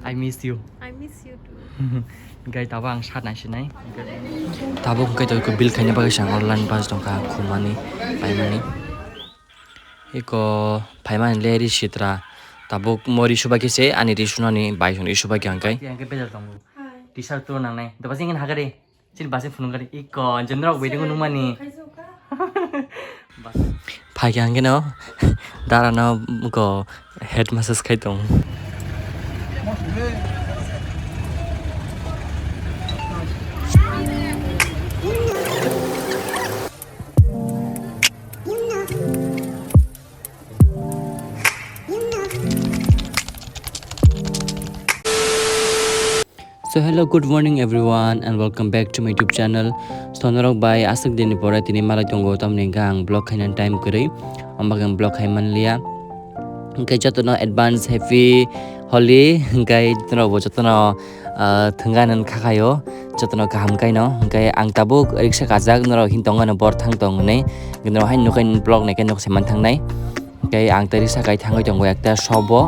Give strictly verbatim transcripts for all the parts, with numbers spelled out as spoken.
I miss you. I miss you too. Gai tabo ang sat nai sinai. Tabo hwnkhe to iko bill khaina bagwi sa online pass tongkha khumani paimani. Iko phaimani le ri sitra. Tabuk mo ri subakhe se ani ri sunani bai hwn ri subakhe hwnkhe. Hwnkhe bejar tongo. Hi. T-shirt to nangnai. Doba sing hagari. Chini basi phunukgani iko, jendrok waiting nungmani. Phaikhe hangkhe no, dara no iko head massage khai tong. So hello, good morning everyone and welcome back to my YouTube channel. So norok bai aswk dini pore tini malai tongo, tamni hwnkhe ang vlog khainani time kwrwi, omo bagwi ang vlog khai manliya. Hwnkhe jotono advance happy Holi, hwnkhe norokbo jotono ah, thwngani kha khaio, jotono kaham kaino. Hwnkhe ang tabuk riksa kajak, norok hin tongmano bor thang tong hwnwi. Hwnkhe norok haino nukha, vlog naikhe nok se man thangnai. Hwnkhe ang tei riksa kai thangwi tongo ekta shop o.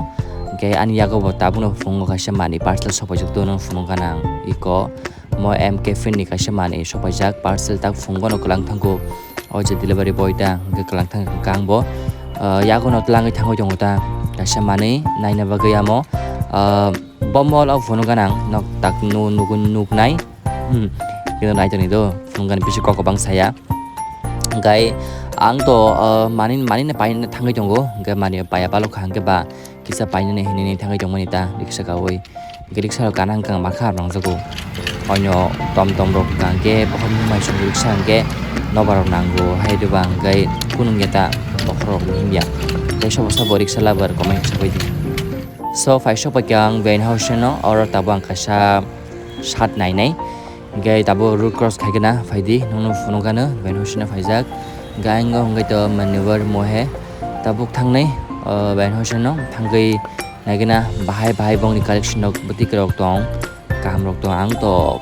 Hwnkhe ani yago bo tabukno phungo kaisa manwi parcel sopaijak, dono phunukgana ang iko. Mo M K Fin ni kaisa manwi sopaijak parcel, tak phungo no kwlang thango. O je delivery boy ta hwnkhe kwlang thang kha ang bo. Ah, yago no twlangwi thangwi tongo ta kaisa manwi naina bagwi amo. Ah, Bo mall o phunukgana ang nok tak nu-, nugu-, nuknai. Hmm. Kino naitoni do, phunukgani bisi kok kwbang saya. Hwnkhe ang to, ah, mani, mani no paina thangwi tongo, hwnkhe mani paiya balokha hwnkhe ba kisa painani hinwi thangwi tongmani ta riksa kawi. Hwnkhe riksa rok gana hwnkhe ang makha rwngjago. Oino tom tom rok hwnkhe bokhorok mung mai song riksa hwnkhe nobar rok nango, hai rwba hwnkhe kunung ya ta bokhorok ni himya. Tei sobo sobo riksa labar comment sabai di. So, phai sok paikha ang Bein Hoseno, oro tabuk ang kaisa shirt nainai. Hwnkhe tabuk road cross khaikhe na phaidi, nokno phunukgano Bein Hoseno phaijak. Hwnkhe ang o hwnkhe to maneuver mohe tabuk thangnai, o, Bein Hoseno thangwi naikhe na bahai bahai bongni collection rok bwtwi kwrwk tong, kaham rok tong. Ang to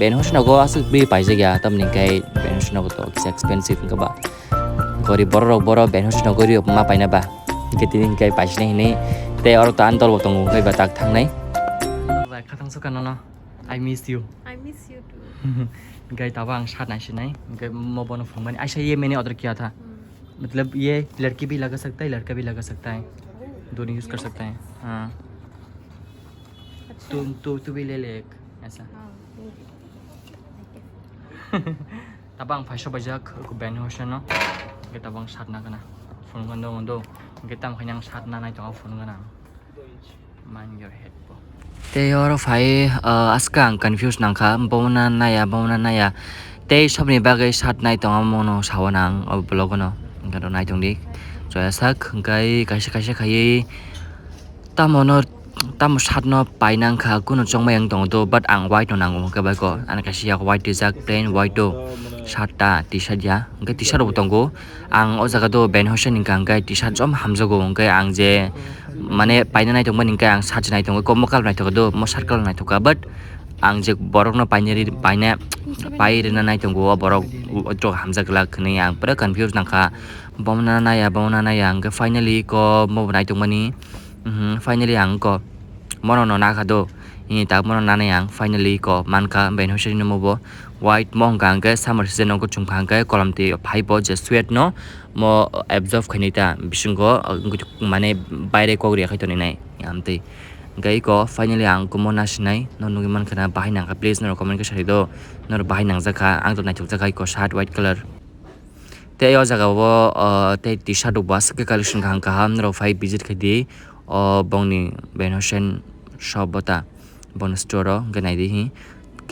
Bein Hoseno go aswk bwi paijak ya, tamni hwnkhe Bein Hoseno go to kisa expensive wngkha ba. Gorib borok rok boro Bein Hoseno gorib ma paina ba. Hwnkhe tini hwnkhe paisina hinwi tei oro to ani dol bo tongo hwnkhe ba tak thangnai. Bai khatang suka nono. I miss you. I miss you too. Hwnkhe tabo ang sat nai sinai. Hwnkhe mo bono phunukmani. Aisa ye maine order kiya tha. Hmm. Matlab ye ladki bhi laga sakta hai, ladka bhi laga sakta hai. Oh, dono use kar sakta hai. Haan. Acha. Tu, tu, tu bhi le le ek aisa. Haan, le le. Tabuk ang phai sok paijak Bein Hoseno. Hwnkhe tabuk ang sat na gana. Phunukgana do, do. Hwnkhe tamo khaina ang sat na nai tongo phunukgana. Mind your head bo. Tei oro phai, ah, aska ang confuse nangkha, bono naya, bono naya. Tei sobni bagwi sat nai tongo, mono sawo nang o vlog no. Hwnkhe ro nai tongdi. Choya sak, hwnkhe kaisa kaisa khaiwi tamo no, tamo shirt no paina wngkha, kunu chongmani wng tongo do, but ang white no nango hwnkhe bai ko. Ani kaisa yak white rijak, plain white do, shirt ta, T-shirt ya, hwnkhe T-shirt rok bo tongo. Ang o jaga do Bein Hoseno wngkha, hwnkhe T-shirt jom hamjago, hwnkhe ang je mane paina nai tongmani hwnkhe ang shirt se nai tongo, komo colour naithok do, mo shirt colour naithok kha, but ang je borok no painari, paina, pai rwna nai tongo, o borok o jok hamjak glak hwnwi ang pura confuse nangkha, bomo na naya, bomo na naya, hwnkhe finally ko mo bo nai tongmani. Mhm, finally ang ko mono no nakha do. Hini tak mono nanai ang finally ko mankha Bein Hoseno mo bo white mo hwnkha hwnkhe summer season no chwngkha hwnkhe kolam twi phai bo je sweat no mo absorb khainai ta bisingo, mane baire kok riya khai tonwi nai amtwi. Hwnkhe iko finally ang kumo nasinai no nugwi mankha na bahai nangkha, please norok comment khe sari do, norok bahai nangjak kha, ang to naithok jak kha iko shirt white colour. Tei o jaga o, o, tei T-shirt rok bo aswk khe collection kaham kaham, norok phai visit khai di. O bongni Bein Hoseno shop bo ta, boni store o hwnkhe nai di hi.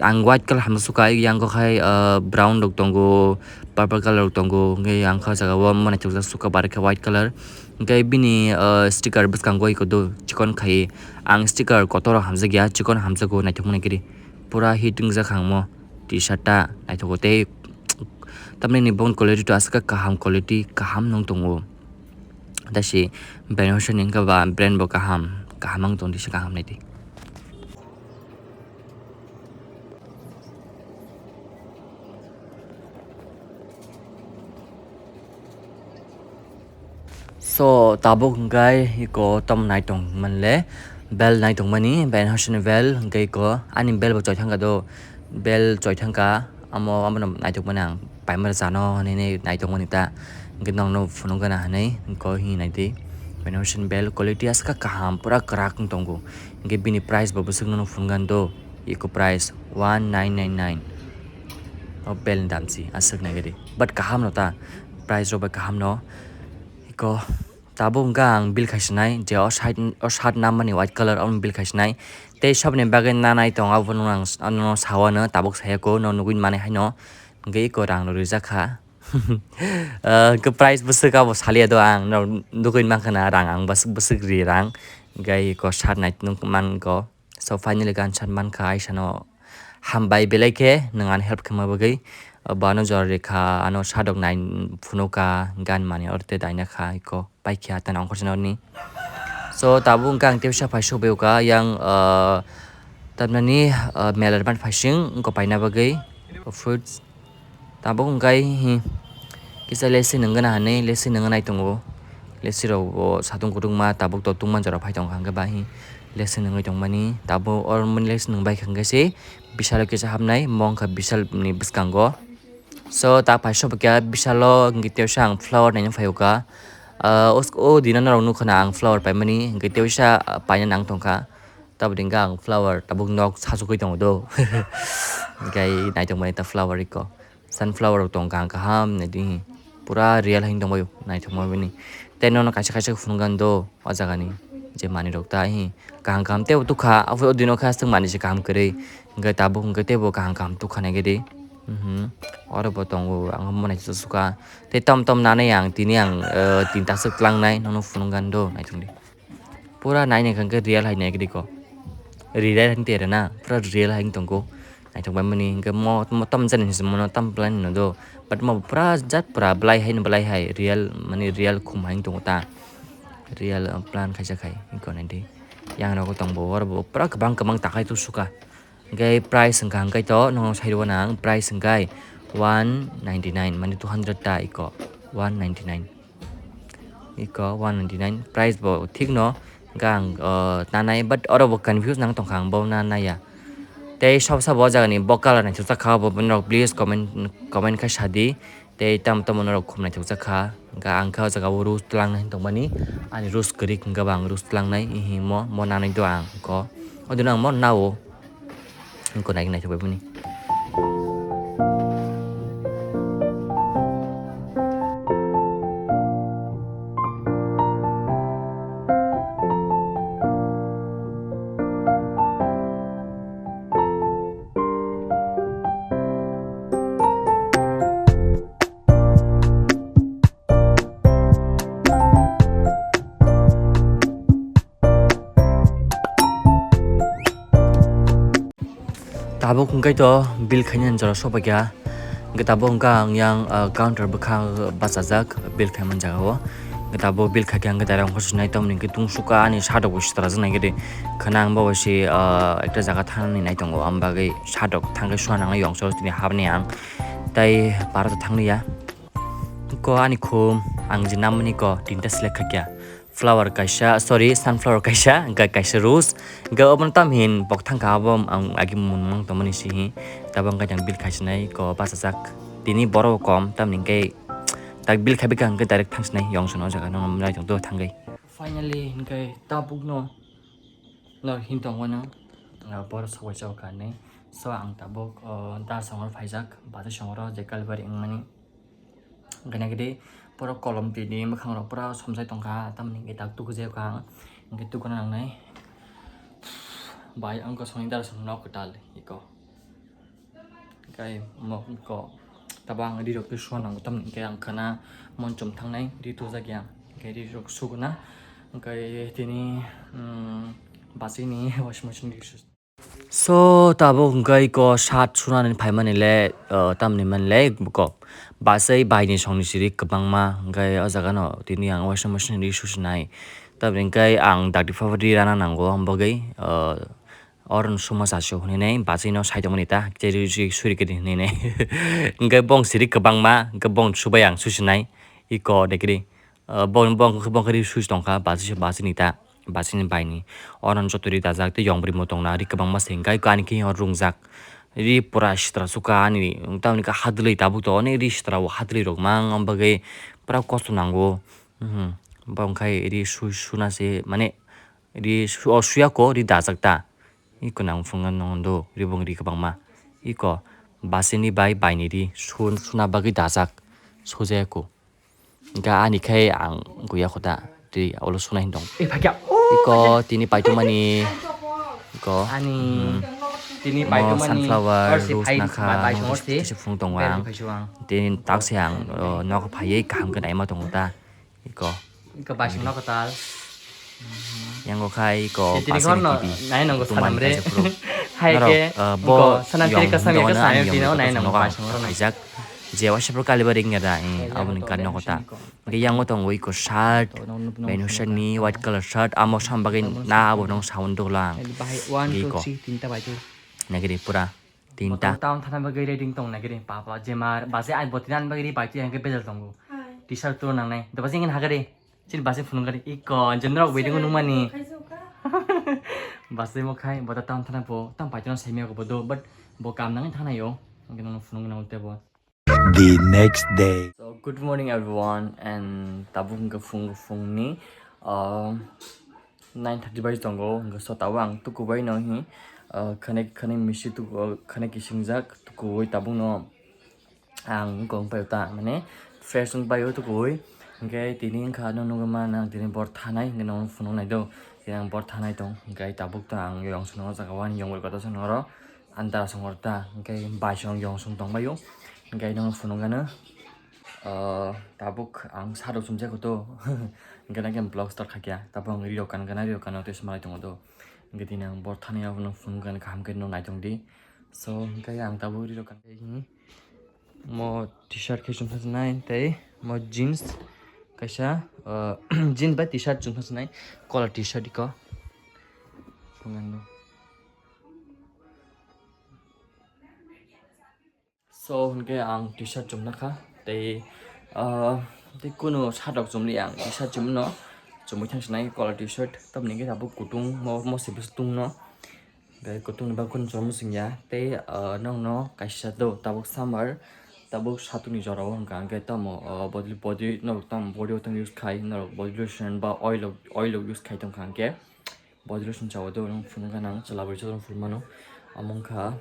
Ang white colour hamjak sukha, yang kok hai, o, brown rok tongo, purple colour rok tongo, hwnkhe ang kha o jaga o mani chukjak sukha bar khe white colour. Hwnkhe bini, o, sticker bwskango iko do chikon khai. Ang sticker kotor rok hamjak ya, chikon hamjago naithok mani kiri. Pura hit wngjak ang mo T-shirt ta naithogo tei. Tamni ni boni quality to aswk kaham quality, kaham nung tongo. Taisi Bein Hoseno ni wngkha ba brand bo kaham, kaham ang tong tisa kaham nai di. So, tabuk hwnkhe iko tom nai tong manle. Bel naitokmani, Ben Hoseni bel, hwnkhe iko ani bel bo choi thangkha do, bel choi thangkha, amo, abono naitokmani ang paimani chano hinwi naitokmani ta, hwnkhe nokno phunukgana hinwi, iko hinwi naidi, Ben Hoseni bel quality aswk kaham, pura kwrak wng tongo, hwnkhe bini price bo bwswk nokno phunukgani do, iko price one nine nine nine, o bel ni dam si aswk naigadi, but kaham no ta, price rok bai kaham no, iko. Tabuk hwnkha ang bill khaisinai je o side, o shirt nammani white colour, omo bill khaisinai. Tei saboni bagwi nanai tong, abono ang s-, ano sawano tabuk sayako, no nugwi manwi haino. Hwnkhe eko rang rok rijak kha. Ah, hwnkhe price bwswk abo saliya do ang, no nugwi mankha na rang ang bwswk, bwswk ri rang. Hwnkhe eko shirt nai nuk mankho. So finally gan san mankha, aisano hambai belai khe nwng ano help khaima bagwi. Bo ano jora rikha, ano sadok nai phunukha, gan mani oro tei daina kha iko paikha tei nongkhor sano ni. So tabuk hwnkhe ang tebsa phai sokbai kha yang, ah, tamnani, ah, mela rwmani phaising wngkha paina bagwi fruits. Tabuk hwnkhe hi kisa lesi nungwi nahanwi lesi nungwi nai tongo. Lesi rok bo satung kutung ma tabuk to tungma jora phai tongkha hwnkhe ba hi lesi nungwi tongmani tabuk oro mani lesi nungbai kha hwnkhe se bisalo kisa hapnai mo wngkha bisal ni bwskango. So ta phai sobakya bisalo hwnkhe tebsa ang flower naina phaio kha. Ah, o dina norok nukha na ang flower paimani hwnkhe tebsa paina nang tongkha. Tabuk hwnkhe ang flower tabuk nok sachugwi tongo do. Hwnkhe naitokmani ta flower iko. Sunflower rok tong kaham kaham naidi, pura real hai tongbaio, naithokma bini. Tei nono kaisa kaisa phunukgani do o jagani je manwi rok ta hi kaham kaham teibo tukha, aphuru o dino khe aswk manwi se kaham kwrwi, hwnkhe tabuk hwnkhe teibo kaham kaham tukha naigadi. Mhm. Oro bo tongo, ang bo naithoksukha. Tei tom tom nanai ang tini ang, eh, tinta swk tlangnai, nono phunukgani do, naithokdi. Pura naina hwnkhe real hai naikhe diko. Real hai tere na, pura real hai tongkho. Naithok bai mani hwnkhe mo, mo tam jani hinwi se mono tam plan hino do. But mo pura jat pura belai hai no belai hai, real mani real khum hai tongo ta. Real, uh, plan khaijak hai, iko naidi. Yang rogo tongbo, oro bo pura kwbang kwbang takhai tusukha. Hwnkhe price wngkha hwnkhe to, nono sai rwna ang price hwnkhe one ninety nine, mani two hundred ta iko, one ninety nine. Iko one ninety nine price bo thik no, hwnkhe ang, uh, nanai, but oro bo confuse nang tongkha, ang bo na naiya. Tei sabo sabo o jagani bo colour naithokjak kha, bo norok please comment, comment khai sadi. Tei tamo tamo norok khum naithokjak kha, hwnkhe ang khe o jaga o rose tlangnai tongmani, ani rose kwrwi hwnkhe bo ang rose tlangnai, himo mo nanai do ang ko, o dino ang mo nao. Wngkha naikhe naithok bai bini. Tabuk hwnkhe to bill khaina jora sobaikha. Hwnkhe tabuk hwnkhe ang yang, ah, counter bwkha bachajak bill khaimani jaga o. Hwnkhe tabuk bill khaikhe hwnkhe direct wngkha sinai, tamoni hwnkhe tungsukha ani sadok bo sitra jaknai hwnkhe de. Khwna ang bo se, ah, ekta jaga thangnani nai tongo, aboni bagwi sadok thangkhe sua nangnai yongso tini habni ang. Tai baro ta thangliya. Ko ani khum ang je namani ko tinta select khaikha. Flower kaisa, sorry, sunflower kaisa, hwnkhe kaisa rose, hwnkhe obono tam hin bok thangkha, abo ang agi mung mang tongmani si hi, tabuk hwnkhe ang bill khaisinai ko bachajak. Tini borok bo kom, tamni hwnkhe tak bill khaibai kha hwnkhe direct thangsinai yongsono o jaga no nai tong do thangwi. Finally hwnkhe tabukno nor hin tongmano, ah, borok sokbai chao kha hinwi. So ang tabuk, oh, dar songor phaijak, bachai songoro je Calvary wngmani. Hwnkhe naikhe de, borok kolom tini mwkhang rok pura somsai tongkha, tamoni hwnkhe tak tukujaio kha ang, hwnkhe tukuna nangnai. Bai ang kosongni darasong nok kwtal iko. Hwnkhe mo iko tabang ri rok khe suana nango, tamoni hwnkhe ang khwna monchom thangnai ri tujakya, hwnkhe ri rok suguna, hwnkhe tini, mm, bachini washing machine ri. So, tabuk hwnkhe iko shirt sunani phaimani le, uh, tamni man le buko. Bachai baini songni siri kwbangma, hwnkhe o jaga no tini ang washing machine ri susinai. Tamni hwnkhe ang dakti phaba ri rana nango, am bagwi, uh, oro no suma chasio hinwi nai, bachai no sai tongmani ta, je ri, ri suri kwrwi hinwi nai. Hwnkhe bong siri kwbangma, hwnkhe bong subai ang susinai, iko de kwrwi. Uh, bong, bong, bong khe ri sus tongkha, bachai, bachai ni ta. Basini baini. Oro joto ri dajak tei yong bwrwi bo tongna ri kwbangma se hwnkhe ani khe oro rungjak. Ri pura sitra suka ani tamoni khe hadwlwi tabuk to ani ri sitra o hadwlwi rok mang bagwi pura kosto nango. Mhm. Bo wngkha ri su-, suna se mane ri su-, o suya ko ri dajak ta. Iko nang phunga nong do ri bong ri kwbangma. Iko basini bai baini ri su-, suna bagwi dajak sujaya ko. Hingke ani khe ang guya kho da, tei ulo suna hin tong. Eh, phakya. Oh, iko phakya. Tini paitumani, iko, ani, hmm, tini mo paitumani sunflower, or si rose phai nakha, bai, bai, mo songor si. Kisa phung tongo ang. Bai, bai, song. Tini tak se ang, oh, nok phaiye kaham khe naima tongo ta. Iko. Iko bai song nok tal. Yang go khai iko. Tini pasani khorno T V. Nai nongo tumani sanam re. Kaisa phuru. Hai norok, ke, eh, bo iko, sanam yang tiri kasam ya hwnwi kasam ano ya ang tino, yang nai nongo kasam bai song no rok. Kaijak. Je waisa pro kaliba ring ya da, eh, aboni kan nongo ta. Hingke yango tongo iko shirt, Venus shirt ni white color shirt, amo sam bagwi na abo nong sound doglang. Nagiri pura tinta. Town thana bagwi ready tong nagiri papa jemar base ai boti nan bagwi ri pai tu hingke bejal tongo. T-shirt tu nangnai. Da base ingin hagari. Chini base phunung gari. Iko jendrok waiting nung mani. Base mo khai bota town thana po tam pai tu sai mi ko bodo but bo kam nang thana yo. Hingke nang phunung nang te bo. The next day. So, good morning everyone, and tabuk hingke phung phungni, uh, nine thirty bai tongo, hingke so tabuk ang tuku bai no hi, uh, khane, khane misi tuku, khane kisingjak tukuwi tabuk no ang wngkha wngpai ta, mane fresh wngpai o tukuwi, hingke tini wngkha no nugwi mano ang tini bor thanai, hingke no phunuk nai do, tini ang bor thanai tong, hingke tabuk to ang yong swngo jaga o ani yong bai kotor swngo oro. Andar songor ta, hingke bai song yong song tong bai o, hingke nw phunuk gana, ah, tabuk ang sado sumjak to, hingke nang vlog start khaikha, tabuk ang riro kan gana riro kan tei swmai tongo do, hingke tini ang bor thani abono phunuk gana kaham khe nw nai tong di, so hingke ang tabuk riro kan. Mo T-shirt khe chumsa sinai tei mo jeans kaisa, ah, jeans bai T-shirt chumsa sinai, color T-shirt iko. Phungan do. So, hingke ang T-shirt chumna kha, tei, ah, tei kunu shirt rok chumli ang T-shirt chumno, chumui thang sinai color T-shirt, tamni hingke tabuk kutung mo, mo se bwswk tungno. Gai kutung ni bagwi chwng singya tei, ah, nokno kaisa do tabuk summer tabuk satung ni jora o hwnka hwnkhe tamo, ah, body, body norok tamo body o tamo use khai norok body lotion ba oil o, oil o use khai tongkha hwnkhe body lotion chao do nung phunukha nang chwla bai chwla phunuk mano omo wngkha,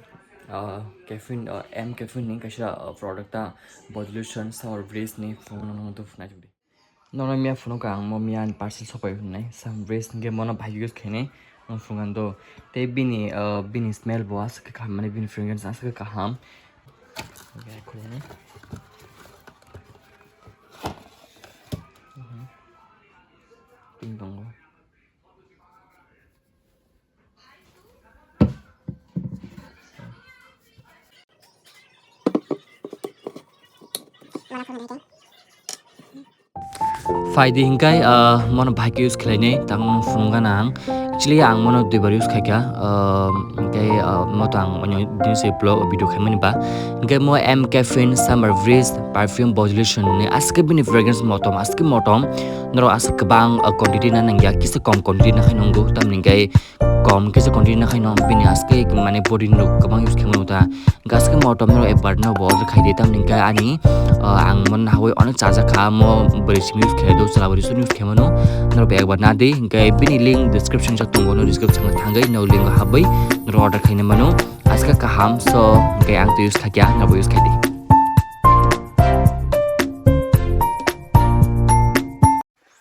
ah, caffeine, ah, M caffeine ni kaisa, ah, product ta body lotion summer breeze ni phunukno nung tong phunai tongdi. Nono miya phunukha ang mo miya ni parcel sopai hwnwi. Sam breeze hwnkhe mono bahai use khainai. Ang phunukha do. Tei bini, ah, bini smell bo aswk khe kaham, mane bini fragrance aswk khe kaham. Oke, khulumni. Mhm. Pink tongo. Phaidi hingkai, ah, mono bahai khe use khlainai, tamo phunukgana ang. Actually, ang mono duibar use khaikha, ah, hingkai, ah, moto ang onyo din se vlog video khaimani ba. Hingkai mo M Caffeine Summer Breeze Perfume Body Lotion ni aswk bini fragrance motom, aswk motom. Norok aswk kwbang, ah, quantity na nangya, kisa kom quantity na khai nungo, tamni hingkai kom kisa quantity na khaino bini aswk mane body ni rok kwbang use khaimano ta. Hingke aswk motom no ekbar no bo order khaidi tamni hingke ani, ah, ang mon hawi onek chajakha mo bwrwi simi use khaio do chwla bwrwi simi use khaimano norok ekbar nadi hingke bini link description o tongo no description o thangwi no link o habwi norok order khaina mano aswk kaham so hingke ang to use khaikha norok bo use khaidi.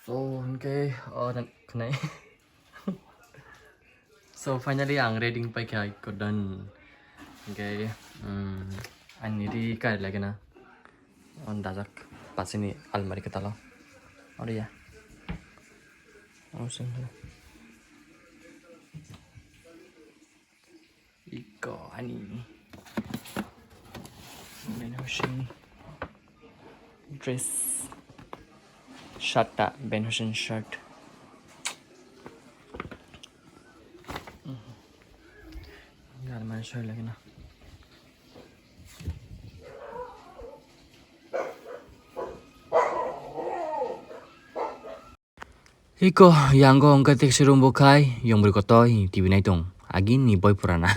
So, hingke, oh, nang khnai. So, finally, ang ready paikha, iko done. Hingke, mm, ani ri kai lagi na. On dajak, pasini almari ketalo. Ori ya. Oh, sing. Iko ani Ben Hussein dress, shirt ta Ben Hussein shirt. Galman shirt lagi na. Iko yango hwnkhe tekse room bo khai yong bwrwi kotor T V nai tong agini boi purana.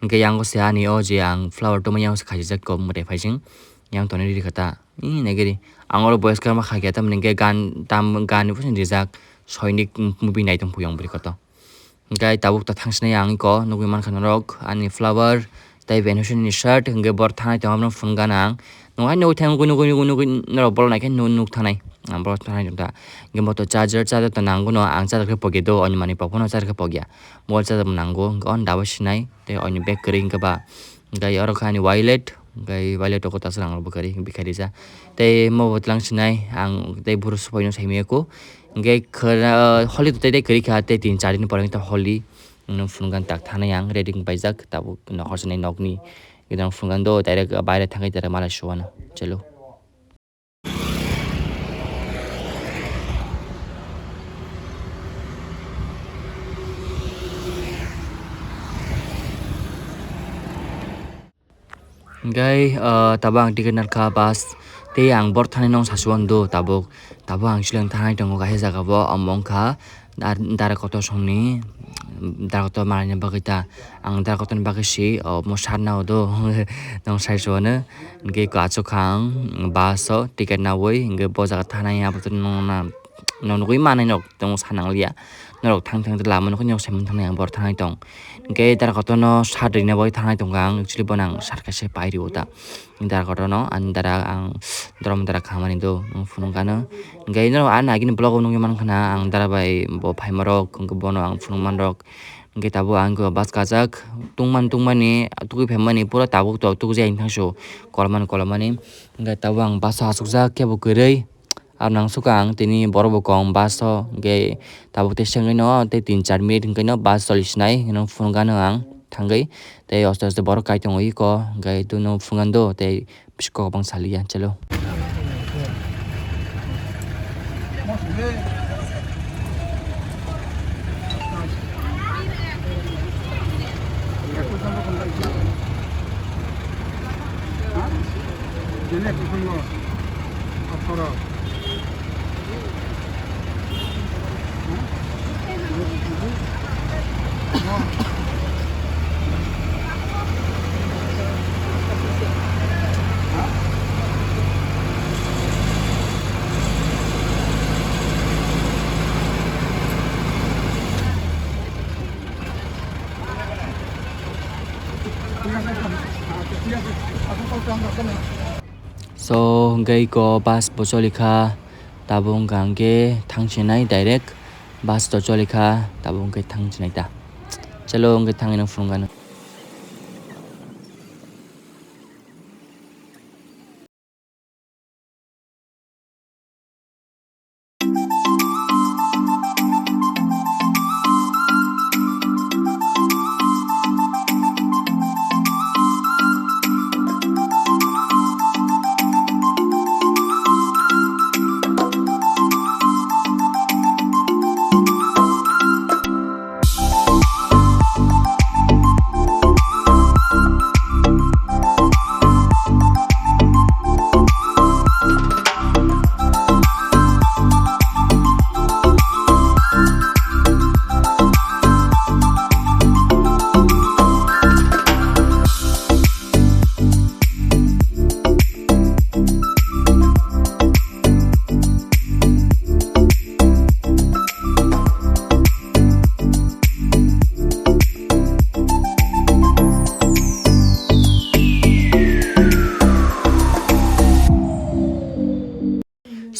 Hwnkhe yango se ani o je ang flower tongma yango se khaijak kok mwtai phaising yang tonwi rikha ta. Ih, naigiri. Ang oro boyos karma kha khe, tamni hwnkhe gan, tam, gan ni buising rijak, Sainik movie nai tong phu yong bwrwi kotor. Hwnkhe tabuk ta thang sinai ang iko, nugui mankha norok, ani flower, tei Venus ni shirt, hwnkhe bor thangnai tong, abono phunukgana ang. Nung hai nugui thang, nugui, nugui, nugui, nugui, norok bolong naikhe nu-, nuk thangnai. Ang borok thangnai tong ta. Hwnkhe bo to charger, charger to nango no, ang charger khe pokya do, ani manwi pok phano charger khe pokya. Mobile charger bo nango, hwnkhe on daba sinai, tei oni bag kwrwi hwnkhe ba. Hwnkhe oro khe ani wallet, hwnkhe wallet o kotor swrang rok bo kwrwi bikha rija. Tei mo bo tlang sinai ang tei buru supai no saimaya kho. Hwnkhe khwra-, holi to tei tei kwrwi kha tei tin char din pore hwnkhe holi. Nwng phunukgani tak thanai ang ready wng paijak tabuk nokhor sinai nokni. Hwnkhe nwng phunukgani do direct baire thangwi direct malai suana. Chalo. Hwnkhe, ah, tabuk ang ticket narwkha bus tei ang bor thani nong sasuan do tabuk. Tabuk ang chwleng thanai tongo kaisa jaga bo, omo wngkha dar-, dara kotor songni, dara kotor manani bagwi ta. Ang dara kotorni bagwi si, omo sarna o do, nong sai suano. Hwnkhe iko achukha ang bus o ticket naui, hwnkhe bo jaga thanai abo to nong na, nong nugui manai nok tong sanang liya. Norok thang thang lama nokho nyok sai manthanai ang bor thanai tong. Hwnkhe dara kotorno sat rina bagwi thanai tongkha ang, actually bono ang sat kaisa pai rio ta. Dara kotorno ani dara ang dorom dara khamani do, ang phunukgano. Hwnkhe norok ani agini vlog o nukgwi mankha na ang dara bai bo phaimarok, hwnkhe bono ang phunukmanrok. Hwnkhe tabuk ang bus kajak tungmani tungmani tugui phaimani pura tabuk tok tukjak ang thangsu kolomani kolomani. Hwnkhe tabuk ang bus o achukjak kebo kwrwi. Aro nang sukha ang tini borok bo kong bus o, hwnkhe tabuk tei sengwi no tei tin char minute hwnkhe no bus choli sinai hwnwi phunukgano ang thangwi. Tei aste aste borok kai tongo iko, hwnkhe tei no phunukgani do tei biskok bang saliya chalo. So, hwnkhe iko bus bo choli kha, tabuk wngkha hwnkhe thang sinai direct bus to choli kha, tabuk hwnkhe thang sinai ta. Chalo, hwnkhe thangwi no phunukgano.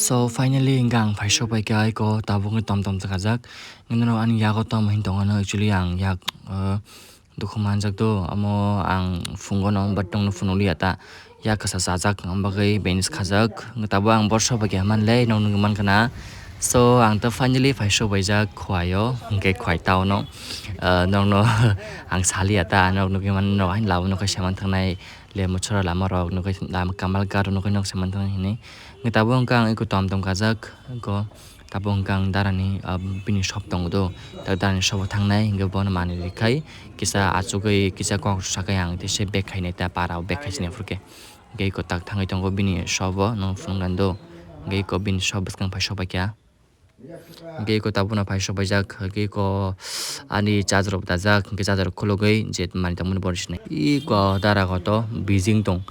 So finally hwnkhe ang phai sok pai kha iko tabukni tom tom chwkajak. Nini rok ani yago tom hin tongo no actually ang yak, uh, dukhu manjak do, omo ang phungo no but nwng no phunuk liya ta. Yak kwsa chajak wng bagwi bench khajak. Tabuk ang borsa bai khe manle nwng nugwi mankha na. So ang to finally phai sok bai jak Khowai o, hwnkhe Khowai town o. Uh, nwng no ang saliya ta, nwng nugwi man nwng haino lama nokha se man thangnai. Lembu chora lama rok nugwi lama kamal garo nugwi nok se man thangnai hinwi. Hwnkhe tabuk hwnkhe ang eko tom tom kajak, eko tabuk hwnkhe ang darani, ah, bini shop tongo do, tak darani shop o thangnai hwnkhe bono manwi rwkhai kisa achugwi kisa kok sakai ang tei se bag khainai ta para o bag khaisani phurkhe. Hwnkhe eko tak thangwi tongo bini shop o, nwng phunukgani do, hwnkhe eko bini shop bwskang phai sok bai kha. Hwnkhe eko tabukno phai sok paijak, hwnkhe eko ani charger rok dajak, hwnkhe charger rok khulugwi je manwi tongmani borok sinai. Eko dara koto bijing tong,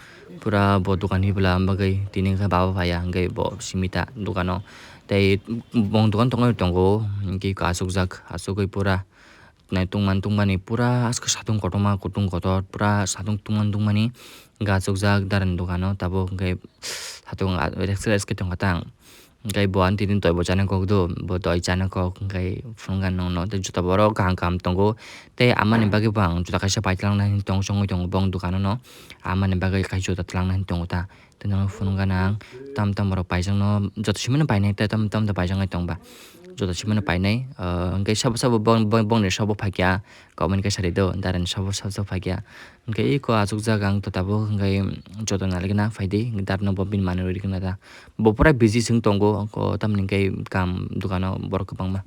pura bo dokan hibla bagwi tini hwnkhe baba phaiya, hwnkhe bo simi ta dokano. Tei bong dokan tongwi tongo, hwnkhe eko achukjak, achugwi pura. Nai tongmani tongmani pura aske satung kotorma kutung kotor pura satung tongmani tongmani hwnkhe achukjak darani dogano tabuk hwnkhe satung resk resk khe tongkha tang hwnkhe bo ani tini toibo chana kok do bo toi chana kok hwnkhe phunukha nokno tei juta borok kaham kaham tongo tei amani bagwi bo ang juta kaisa pai twlangna hinwi tong chongwi tongo bong dogano no amani bagwi kaisa juta twlangna hinwi tongo ta. Tei nono phunukgana ang tam tam borok paijakno joto simino painai tei tam tam da paijaknai tongba joto simino painai, ah, hwnkhe sabo sabo bong bong bongni sabo phaikya comment khe sari do darani sabo sabo sabo phaikya hwnkhe eko achukjak ang to tabuk hwnkhe joto nalikna phaidi darno bo bini manwi rwrikna da bo pura busy swng tongo tamni hwnkhe kam dogano borok kwbangma.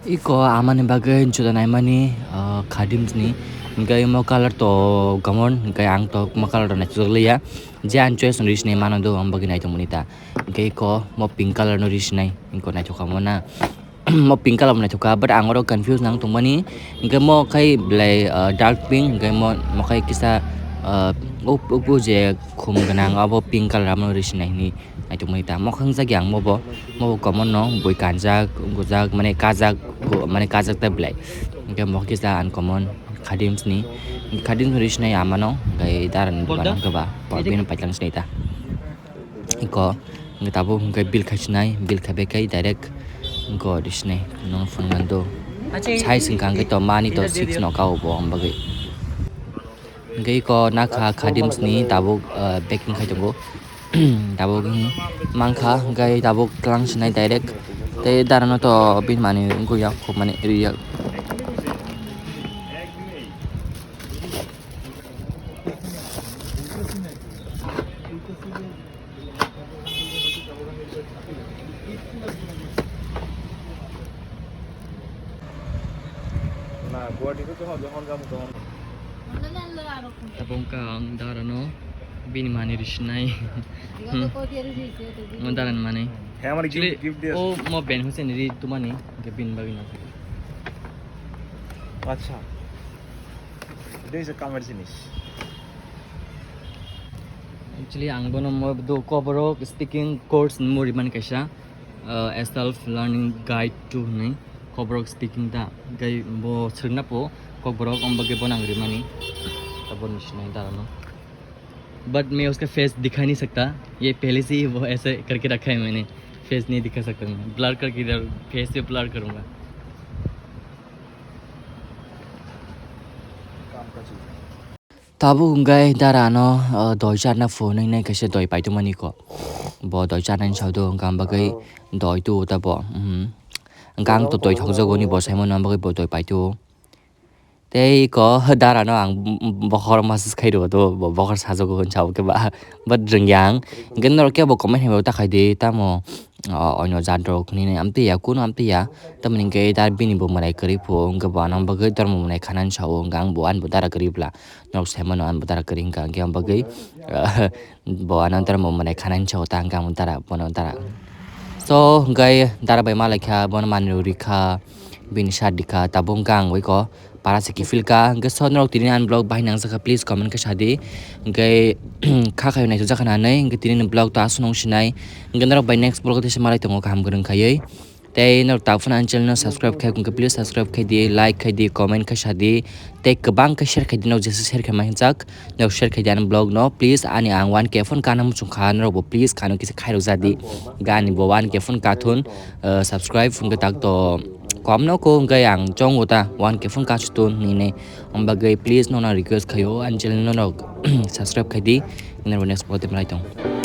Iko amani bagwi juda naimani, ah, khadimsni. Hwnkhe imo colour to common, hwnkhe ang to imo colour rok naisuk liya. Je ang choice rwi sinai mano do, ang bagwi naitongmani ta. Hwnkhe iko mo pink colour no rwi sinai, iko naithok kha mo na. Mo pink colour bo naithok kha, but ang oro confuse nang tongmani. Hwnkhe mo khai belai, ah, dark pink, hwnkhe mo, mo khai kisa, ah, up-, upo je khum gwnang, abo pink colour amo rwi sinai hinwi. Naitokmani ta mokang jagya ang mobo, mobo common no bui kanjak, gujak, mane kajak, gu-, mane kajak ta belai. Hwnkhe mokhe kisa uncommon, khadimsni, khadimsni rwi sinai amano, hwnkhe darani dogan hwnkhe ba, bini paitlang sinai ta. Iko, hwnkhe tabuk hwnkhe bill khai sinai, bill khai bai khai direct, iko rwi sinai, no phone mando. Size hwnkha hwnkhe to mani to six no kao bo, ang bagwi. Hwnkhe iko nakha khadimsni tabuk, ah, packing khai tongo. Tabuk mankha, hwnkhe tabuk twlang sinai direct. Tei darano to bini manwi wngkha ya, khobmani rwya. Tabuk wngkha ang darano bini manwi rwi sinai. Mo darani manwi. He, amar gift, actually, gift diya. O mo Ben Hussein ri tumani, hwnkhe bini bagwi no. Acha. Dei se kamar jinis. Actually, ang bono mo do Kokborok speaking course mo rimani kaisa, uh, a self learning guide to hwnwi Kokborok speaking da. Gai bo swrwngna po Kokborok, om bagwi bono ang rimani. Taboni sinai darano. But मैं उसका फेस दिखा नहीं सकता, ये पहले से ही वो ऐसे करके रखा है मैंने, फेस नहीं दिखा सकता मैं, ब्लर करके इधर फेस पे ब्लर करूँगा। Tabuk hwnkhe dara ano, o, doi charna phunuknai kaisa doi paitokmani kho. Bo doi charnani sado hwnkha bagwi doi tuo ta bo. Mhm. Hwnkhe ang to doi thokjago ni bo saimano bagwi bo doi paitio. Tei ko dara no ang bokhor message khai rw to, bo bokhor sajago hwn sao khe ba, but rwngya ang. Hwnkhe norok kebo comment hai ta khai di, tamo, o, oino jat rok hinwi amtwi ya, kunu amtwi ya. Tamoni hwnkhe dar bini bo mwrai kwrwi phu, hwnkhe bo ano bagwi dormo mwnai khanani sao, hwnkhe ang bo ani bo dara kwrwi bla. Norok sai mano ani bo dara kwrwi hwnkha, hwnkhe ang bagwi, bo ano dormo mwnai khanani sao, ta hwnkhe ang bo dara, bono dara. So, hwnkhe dara bai ma lai kha, bono manwi rw rikha. Bini sat rikha, tabuk hwnkha ang bai ko para se kiphil kha. Hwnkhe so norok tini ani vlog bahai nangjakha, please comment khe sadi. Hwnkhe kha khai naisajak kha nanwi, hwnkhe tini ni vlog to aswk nung sinai. Hwnkhe norok bai next vlog o teisa malai tongo kaham kwrwng khaiwi. Tei norok tak phano ani channel no subscribe khai, hwnkhe please subscribe khai di, like khai di, comment khai sadi. Tei kwbang khe share khai di, norok jesa share khai ma hinjak. Norok share khai di ani vlog no, please. Ani ang one K phone kana muchung kha, norok bo please kano kisa khairok jadi. Hwnkhe ani bo one K phone kathun, uh, subscribe hwnkhe tak to kom no ko hwnkhe ang chongo ta one K phone kachutun hinwi. Om bagwi please nono request khaio ani channel no norok subscribe khai di. Norok next vlog o tei malai tong.